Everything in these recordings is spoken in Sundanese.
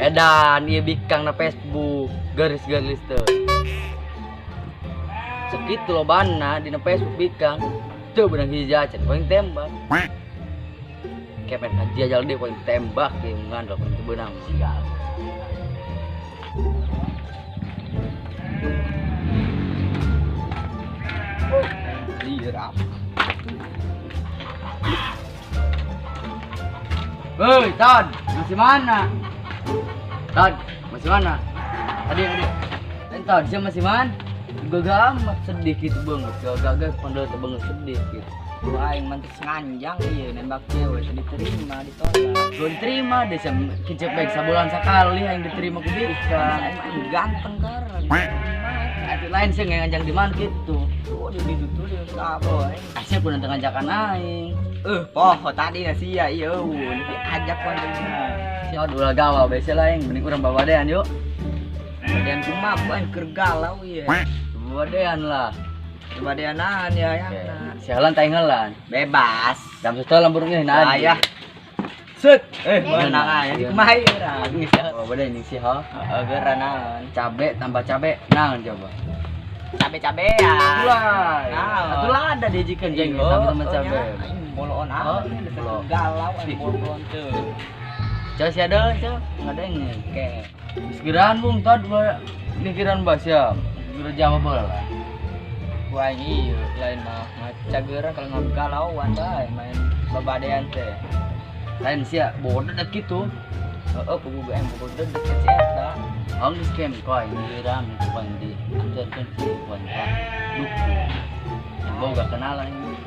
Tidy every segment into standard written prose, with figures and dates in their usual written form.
Edan ieu bikang na Facebook, garis-garis teu. Segitu lobana dina Facebook bikang. Teu beunang hiji acan paling tembak. Kepen kajajal deui paling tembak ieu ngandel paling teu beunang sial. Lieur apa? Hei, Ton, masih mana? Ton, masih mana? Tadi. Ton, siapa masih mana? Gagah amat sedih gitu banget. Gagah pandai teu banget sedih gitu. Gua aing mantes nganjang ieu nembak cewek teu diterima ditolak. Gua diterima deh sam kicep baik sabulan sekali aing diterima ku bikang. Aing ganteng keren. Atuh lain sih nganjang di mana gitu. Tuh di ditu di apa aing. Asya pun nanti ngajakan aing. Poho tadi na sia ieu diajak kontenna. Sia ulah galau biasa lah aing mending urang babadean yuk. Badean kumaha ku aing keur galau ieu. Babadean lah. Badeanan ya yang. Sialan taingelan. Bebas. Jam setengah lemburnya nah. Ayah. Set. Menang aja. Kumaha ieu urang? Ini sih. Babadean ini sih ha. Heeh, geura naon. Cabe tambah cabe naon coba. Cabe-cabean. Atulah. Naon. Atulah ada diajikan jeng tambah tambah cabe. Aing boloon amat Bolo. galau aing boloon teu. Coba si ada, coba nggak ada yang Oke. Segerahan bung, tadi mikiran bah siap. Segera jawab bola lah. Wah ieu lain mah ngacageura kalau nggak galauan bae main babadean teh. Lain sia bodoh dat gitu. Heeh, kudu aing bodoh deket si eta. Ang scam kau ini ram itu pandi antarkan si wanita duku. Boga kenalan ini.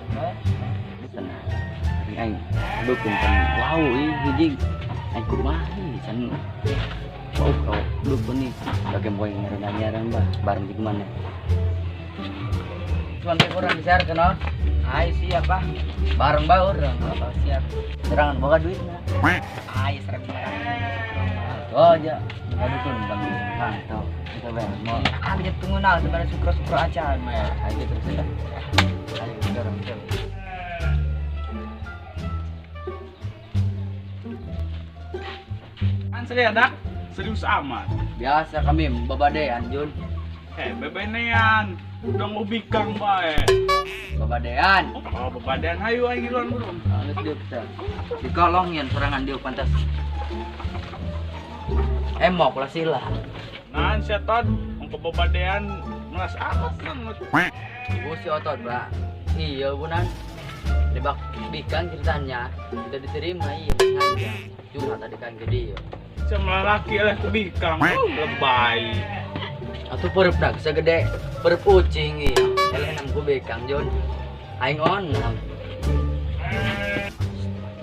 Tenang. Aing dukun kan wow ih hiji aing kumaha can. Wow kau dukun nih. Bagi boy ngaran-ngaran bah bareng di mana. Cuman kayak kurang di-share kenal. Ai siap ah. Bareng bae urang. Oh, siap. Serangan boga duitna. Ai 1.500. Oh aja. Boga dukun bang. Mantap. Kita bae mau. Ah bisa tunggu nal sebenarnya sukro-sukro aja mah. Ayo terus ya. Ayo kita orang Kan saya dak serius amat. Biasa kami babadean Jun. Bebenean. Udah ngubikang bae. Babadean. Oh, babadean hayu aing ngiluan burung. Geus dieu kita. Dikolongin serangan dia pantas. Emok lah sila. Nah, sia Tod, ongko babadean ngelas amat banget. Bu si otot, Pak. Iya, bunan. Debak bikang ceritanya tidak diterima iya sengaja. Curhat tadi kan gede ya. Sama laki lah ku bikang. Lebay. Atuh perep dah segede perep ucing iya. Eleh nam ku bikang Jon. Aing on nam.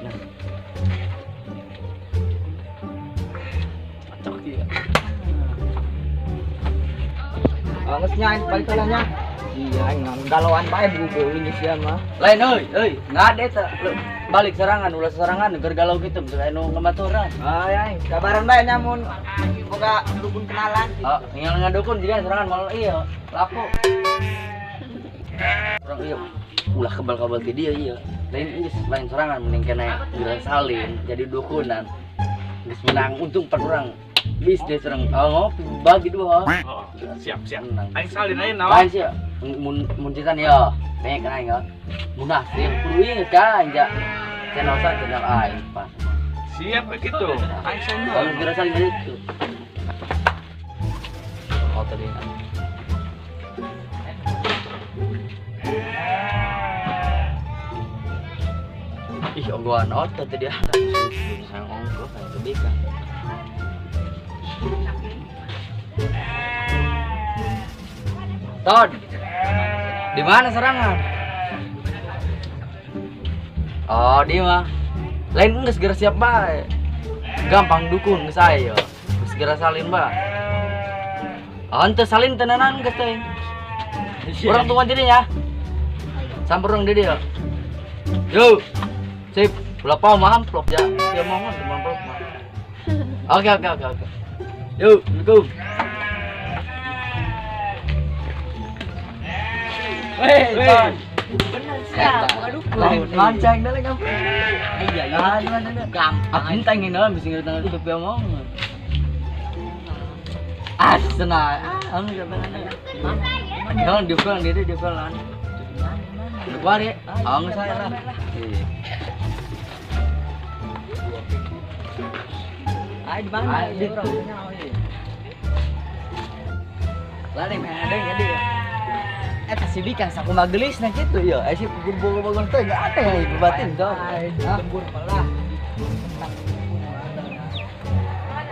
Nah. Cocok iya. Geus nya aing balik heula nya. Iya aing galauan bae buku sia mah. Lain euy, euy, ngade eta. Balik serangan, ulah serangan keur galau kitu misalnya anu ngematuran. Ah aing kabaran bae nya mun boga dukun kenalan gitu. Oh, tinggal ngadukun juga serangan malah iya, laku. Orang iya ulah kebal-kebal ti dia iya. Lain geus lain serangan mending kena geura salin jadi dukunan. Geus menang untung per urang. Bisnis orang oh, ngopi bagi dua. Oh, siap siap. Aing salin aja naon. Lain sih mun mun citan ya. Banyak kena aing ya. Munasir kudu inget kan ja. Channel sa channel aing pas. Siap begitu. Aing salin. Kalau geura salin itu. Oh tadi. Ih, onggoan otot tadi ada. Sang onggoh kayak kebikan. Tod, di mana serangan? Oh, di mah. Lain geus segera siap bae. Gampang dukun geus aya. Segera salin bae. Oh, henteu salin tenanan geus teh. Urang tungguan di dinya. Samper urang di dieu. Yo. Sip, ulah pau mah amplop ya. Dia mohon teu amplop mah. Oke. Yo, Assalamualaikum. Weh, Ton. Bener siap, bukan dukun. Lancang dah lagi. Iya, Ah, di mana dah? Gampang. Aku minta ingin dalam bisa ngerti tutup ya mau. Asna, ah, ang ganda. Jangan diukur diri diukur lan. Kuari, ang saya lah. Ay, di mana? Di Lari mah ada jadi. Eta si Bikang sakumaha geulis na kitu ieu. Ai si bogo-bogo teh enggak ada yang ibu batin tuh. Lembur malah.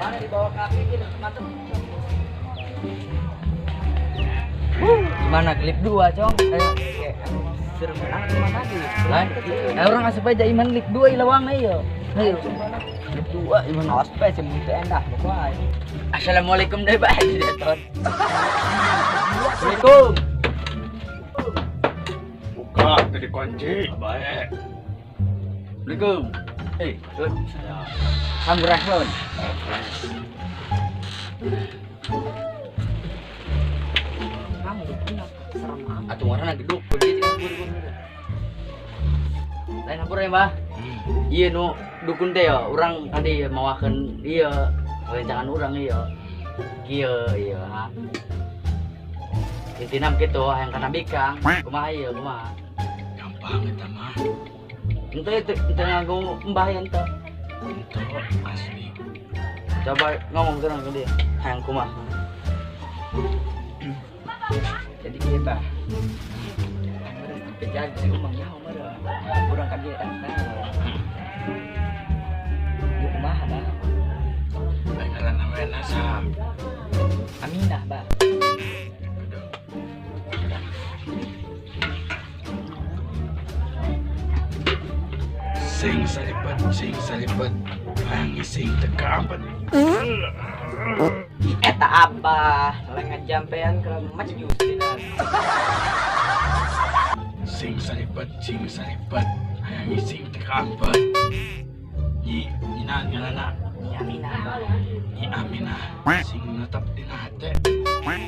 Mana di bawah kaki gitu mantep. Gimana klip 2, Cong? Ayo. Serem amat tadi. Lain, orang asup aja iman klip 2 ilawang ieu. Ayo. Klip 2 iman awas pe sing teu endah pokoknya. Assalamualaikum deh bae Ton. Assalamualaikum. Buka tadi kunci. Baik. Assalamualaikum. Tun. Sampurasun. Atuh warna geduk lain hampura ya, Mbah. Iya nu dukun teh ya, urang tadi mawakeun ieu rencangan urang ieu. Kieu ieu ha. Intina kitu hayang kana bikang, kumaha ieu kumaha? Gampang eta mah. Ente ente nganggo mbah ya ente. Ente asli. Coba ngomong terang ke dia. Hayang kumaha? Jadi kita kejar si umang nyaho meureun. Urang ka dieu eta. Ieu kumaha bah? Ai ngaranna we saha? Aminah bah. Sing salipad, hayang ising teka ampat. Eta apa? Lengan jampean ke majus dina. Sing salipad, hayang ising teka ampat. Nyi, nyina ngaranna? Nyi Aminah. Nyi Aminah, sing netep dina hate.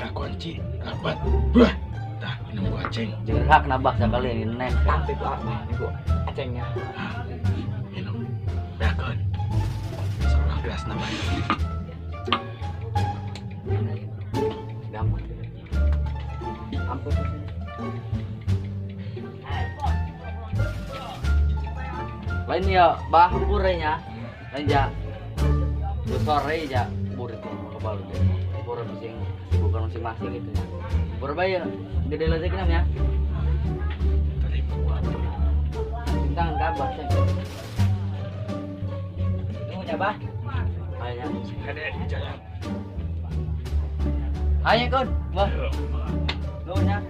Kakunci rapat. Buah. Tah minum ku aceng. Jerak nabak sakali ini neng. Sampai ku apa? Ku acengnya. Minum. Dakon. Seorang gelas namanya. Gampang. Ampun. Lain ya, bah hampurnya. Lain ja. Sore ja bur itu kebal deh. Bur masing kesibukan masing-masing gitu ya. Bur bayar gede lagi kenapa ya? Tadi buat. Bintang kabar sih. Tunggu ya bah. Ayo. Ada di jalan. Ayo kon, bah. Nuhun ya.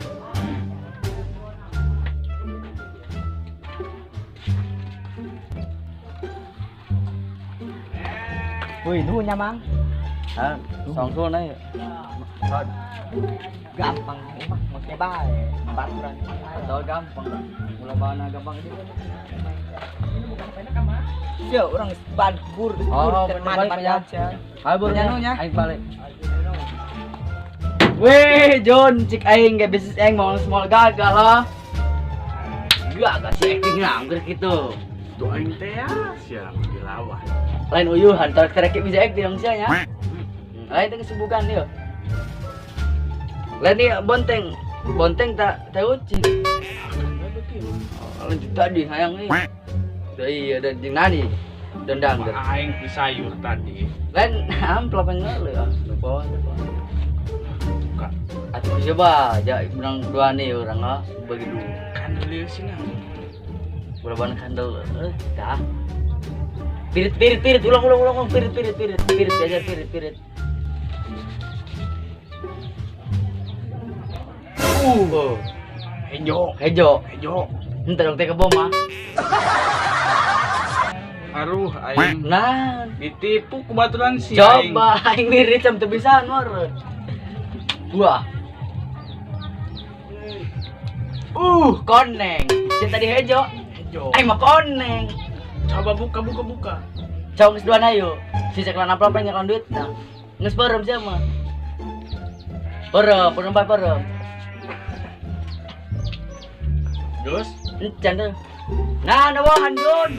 Wih, nuhun ya mang. Hah, songsul nih. Gampang mah, maksudnya bae, baturan. Atau gampang. Mula bana gampang itu. Sia, orang bur, oh, mana aja. Ayo bur nya. Aing balik. Weh, John, cik aing ge bisnis aing mau small gagal lah. Gagal si acting nganggur gitu. Tuh aing teh ya, sia dilawan. Lain uyuhan, tarik-tarik bisa acting sia nya. Lain teh kesibukan dia. Lain dia bonteng, bonteng tak teh ucing. Lanjut tadi hayang nih. Iya dan jeung nani. Dendang. Aing di sayur tadi. Lain amplop ngeuleuh ah, lupa. Buka. Atuh coba ja benang dua nih orang lah bagi dua. Kandel ieu sih nah. Berapa kandel? Dah. Pirit pirit pirit ulang ulang ulang pirit pirit pirit pirit aja pirit pirit. Hejo hejo hejo. Entar dong teh kebom ah. Aruh aing. Nah, ditipu ku baturan si aing. Coba aing mirit jam teu bisaan meureun. Wah. Koneng. Si tadi hejo. Hejo. Aing mah koneng. Coba buka buka buka. Coba geus duan ayo. Si ceklan apa nyekan duit nah. Geus beureum sia mah. Beureum, beureum bae beureum. Terus? Encan tuh. Nah, nawahan Jon.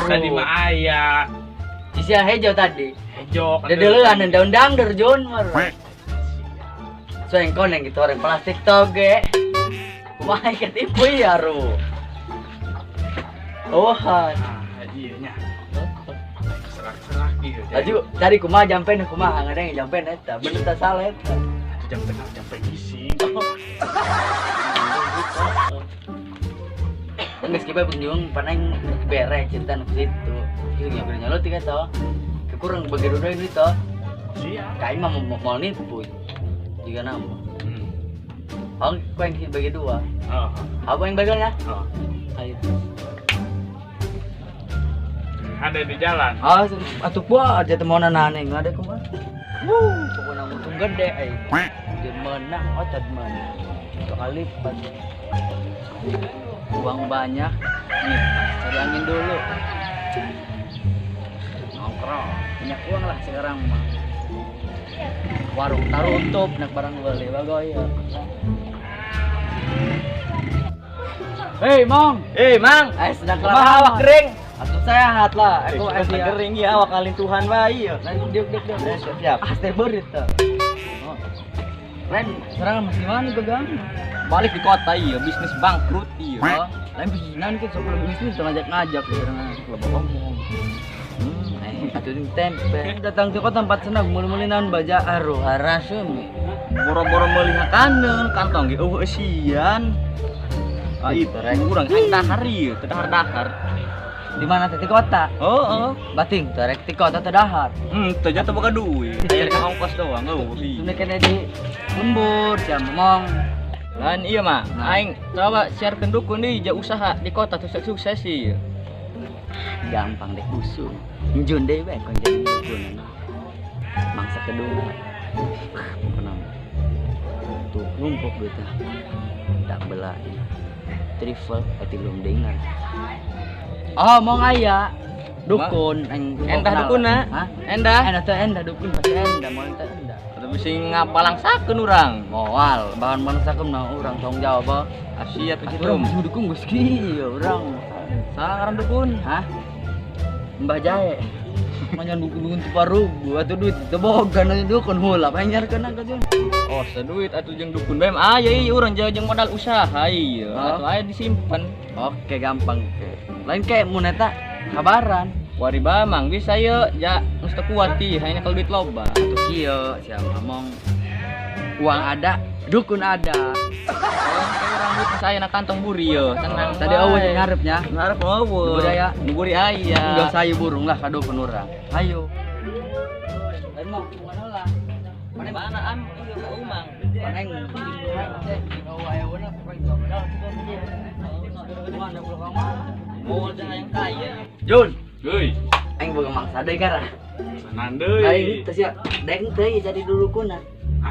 Tadi mah aya. Sia hejo tadi. Hejo. Dedeuleun daun dangder Jun mah. So yang koneng gitu orang plastik toge. Kumaha ketipu ya ru. Oh, nah, iya nya. Serak-serak ieu. Laju tadi kumaha jampen kumaha ngadeng jampen eta. Bener teh salah eta. Jam tengah jampen gising. Geus kieu bae bingung paneng bere cerita nu situ. Kieu nya bere nyalo tiga toh. Kekurang bagi dua ini toh. Siap. Kai mah mau nipu. Jika nama. Oh, kau yang bagi dua. Oh. Apa yang bagiannya? Oh. Ayo. Ada di jalan. Ah, atuh gua aja temonan aneh enggak ada kumaha. Wuh, pokoknya untung gede euy. Dia menang, otot menang. Dua kali lipat. Uang banyak. Nih, cari angin dulu. Nongkrong, banyak uang lah sekarang mah. Warung taruh tutup, nak barang beli bagoy ya. Hei, Mong. Hei, Mang. Sedang kumaha awak kering? Atuh sehat lah. Aku kering ya awak kalin Tuhan bae ya. Nah, diuk diuk diuk. Siap. Ah, teh berit teh. Oh. Lain sekarang masih mana begang? Balik di kota iya, bisnis bangkrut iya. Oh, lain bisnis kan sebelum bisnis ngajak-ngajak sekarang lebih ngomong. Atuh tempe. Datang ke kota tempat senang mulu-mulu naon baja aruh harasum. Boro-boro meuli hakaneun kantong ge eueuh eusian. Ah, itu urang hayang dahar ieu, teu dahar-dahar. Di mana teh di kota? Heeh. Bating teh rek di kota teh dahar. Teu jatuh boga duit. Aya ka ongkos doang eueuh. Teu kene di lembur sia ngomong. Lain iya mah, aing coba siarkeun dukun deui ja usaha di kota tuh sukses sih. Gampang deh usung. Njun deui bae kon jadi dukun. Mangsa kedua. Pokona tuh numpuk duitnya. Tak belah. Triple ati belum dengar. Oh, mau ngaya dukun endah dukuna. Hah? Endah. Endah teh endah dukun pasti endah moal teh endah. Atuh bisi ngapalangsakeun urang. Moal, bahan mangsakeun mah urang tanggung jawab. Siap kitu. Urang dukun geus kieu urang. Saha ngaran dukun? Hah? Mbah Jahe. Manyan dukun-dukun teu parugu atuh duit teu boga nu dukun heula panjarkeun ka jun. Oh, seduit atuh jeung dukun bae mah aya ieu urang jeung modal usaha ieu. Atuh aya disimpen. Oke, gampang ke. Lain kayak mun eta kabaran. Wari ba mang bisa ye ja geus teu kuat ieu hayang nyekel duit loba. Atuh kieu sia ngomong uang ada, dukun ada. Oh, urang duit geus aya na kantong buri ye, tenang. Tadi eueuh ngarepnya. Ngarep eueuh. Buri aya. Buri aya. Enggak sayu burung lah ka dukun urang. Ayo. Lain mah kumaha lah. Mana am ieu ka umang. Paneng. Mau yang kaya. Jun, Heuy. aing boga mangsa deui kara. Sanan deui. Aing teh sia, dek teh jadi dukuna.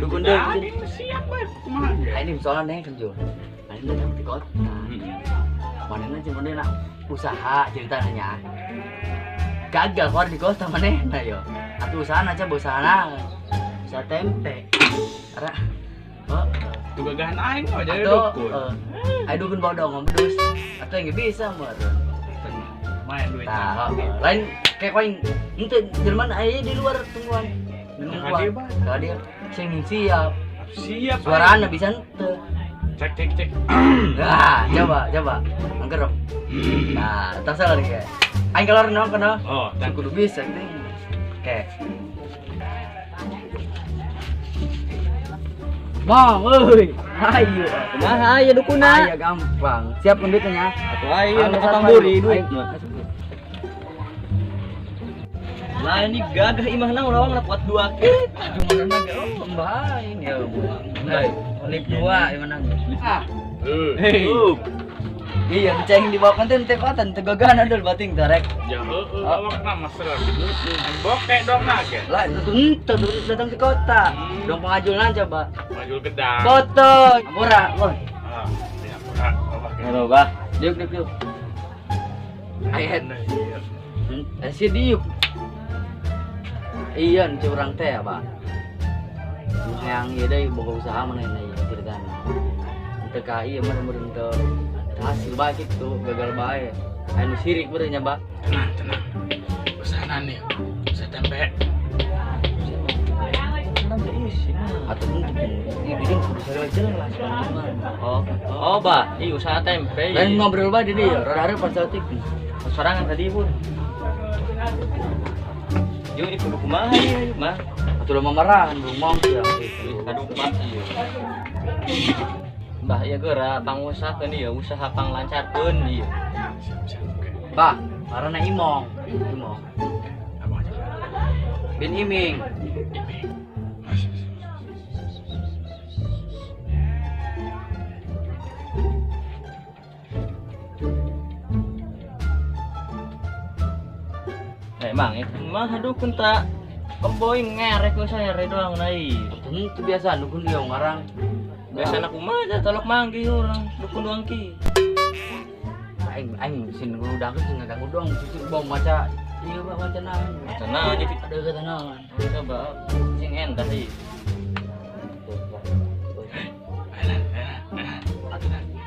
Dukun deui. Siap bae kumaha ge. Aing soalnya deh kan Jun. Aing datang di kota. Manehna jeung manehna usaha ceritanya. Gagal keluar di kota manehna yo. Atuh usaha aja usaha naon. Usaha tempe. Ara. Oh, Tuh gagahan aing mah jadi dukun. Aing dukun bodong ngomong atau yang bisa meureun. Main duit. Tah, lain kayak koin ente jelema aya di luar tungguan. Nungguan. Ka dia sing siap. Siap. Suarana bisa ente. Cek cek cek. Nah, coba coba. Angker. Nah, tas salah nih kayak. Aing keluar nong kana. Oh, kudu bisa teh. Oke. Bang, euy. Ayo. Kumaha aya dukuna? Ayo gampang. Siap duitnya. Atuh ayo nu potong buri duit mah. Lah ini gagah imahna urang kuat dua ke. Cuma ge oh mbah aing ya. Mbah. Lip dua imahna. Ah. Hei. Iya, ceng dibawakan teh teh kota teh gagahan adul bating tarek. Ya heueuh awakna mah serem. Bokeh dong na ge. Lah itu datang ke kota. Dong pengajulan coba. Pengajul gedang. Foto. Ampura, woi. Ah, ya ampura. Halo, Bah. Diuk diuk diuk. Ayat. Si diuk. Iya, nu urang teh ya, Pak. Hayang ieu deui boga usaha manehna ieu ceritana. Teu ka ieu meureun teu hasil bae kitu, gagal bae. Aya nu sirik meureun nya, Pak. Tenang, tenang. Usaha nih. Atau mungkin ini kudu sagala jelas. Oh, oh bah, iya usaha tempe. Lain ngobrol bae di dieu, rada pasal tik. Sorangan tadi pun. Jung ieu kudu kumaha ieu mah? Atuh lama marahan bung mong ya. Aduh mah ieu. Bah ieu geura pangusahakeun ieu, usaha panglancarkeun ieu. Siap-siap. Bah, ngaranna Imong. Imong. Abang aja. Bin Iming. Iming. Emang itu mah dukun tak kemboi ngerek saya doang nai. Itu biasa dukun dia ngarang. Biasa aku mah aja tolok manggih orang dukun doang ki. Aing aing sin guru dangkeun sing ngaganggu doang cucu bong maca. Iya Pak maca naon. Maca naon jadi ada kata naon. Coba sing endah ieu.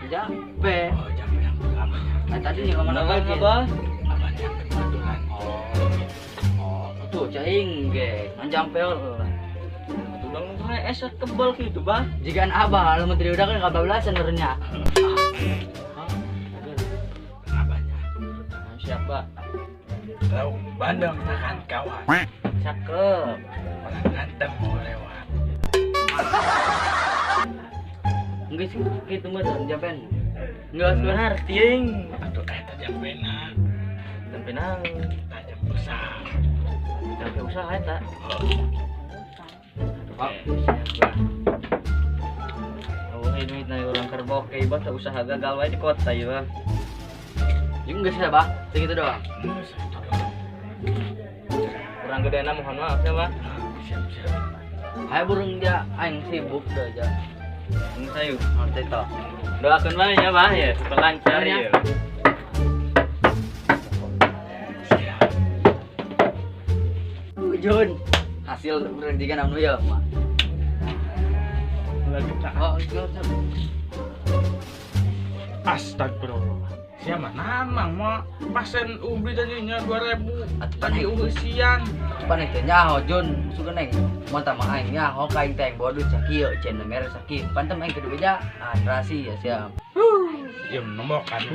Jampe. Oh, jampe yang abahnya. Nah, tadi nih kemana lagi? Abah? Abahnya kebetulan. Oh. Tuh cahing ge, anjampel. Tuh dong es kebal gitu, Bah. Jikan abah lamun teu udah kan kabablasan urangnya. Abahnya. Siapa? Tahu bandeng makan kawan. Cakep. Orang ganteng mau lewat. Enggak sih, gitu mah jampen. Enggak ngerti ting. Atuh eta jampena. Jampena. Tajam usaha. Jampe usaha eta. Oh. Oh, ini duit orang kerbok kayak bah usaha gagal wae di kota ieu mah. Jeung geus ya, Bah. Segitu doang. Geus segitu doang. Kurang gedena mohon maaf ya, Bah. Siap-siap. Hayo burung dia aing sibuk deh aja. Ini sayu. Ngerti toh. Doakeun bae ya, Bah ya, supaya lancar ya. Siap. Jun, hasil urang jiga anu ya, Mak. Lagi tak. Oh, siap. Astagfirullah. Siapa nama mau pasen ubli tadinya 2000 tadi usian. Pan teh nyaho Jun, sugan aing mun tah mah aing nyaho ka aing teh bawa duit sakieu cenah mere sakieu. Pan teh aing kudu beja, ah terasi ya siap. Ya nombokan.